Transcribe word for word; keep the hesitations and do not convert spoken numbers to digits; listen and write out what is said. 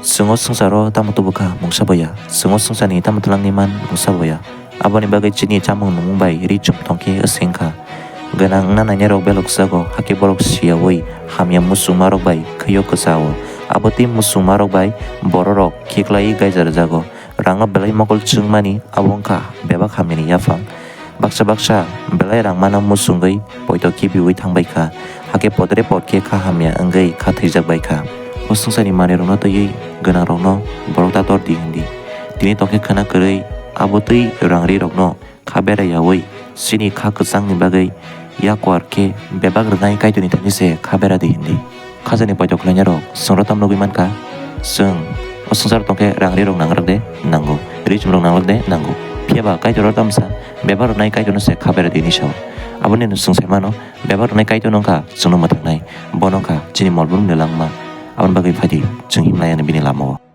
Chwng o swngcharo tamo tubu kha mungsa boya, chwng o swngcharni tamo twlangni man mungsa boya. Aboni bagwi chini chamung nungmung bai ri chum tongkhe wseng kha. Gwnang wngna nainai rok belok jago, hakhe borok siyaui hamya muchungma rok bai khwio kwchao. Abo tei muchungma rok bai bororok khiklai gaijar jago. Rangno belai mokol chwngmani abo wngkha bebak hamyani yaphang. Baksa baksa belai rang mano muchungwi poito kibiui thangbai kha, hakhe podre pod khe kha hamya wngwi kha thwijak bai kha. O swngcharni manwirokno twiwi gwnangrokno borok tator di hwn di. Tini tongkhe khwna kwrwi abo twi rang ri rokno kha bera yaui chini kha kwchangni bagwi yakwar khe bebak rwnai Kaitorni thani se kha bera di hwn di. Khajani poito khlainai rok chwng ro tam nugwi mankha, chwng o swngchar tongkhe rang ri rok nangrwk de nango, ri chum rok nanglwk de nango, phiya ba Kaitor ro tamsa bebak rwnai Kaitor no se kha bera di hwnwi sao. Aboni no chwng sai mano, bebak rwnai Kaitor no wngkha chwngno mwthaknai, bono wngkha chini molbrum ni langma. Aboni bagwi phai di chwng himlai yani bini lama o.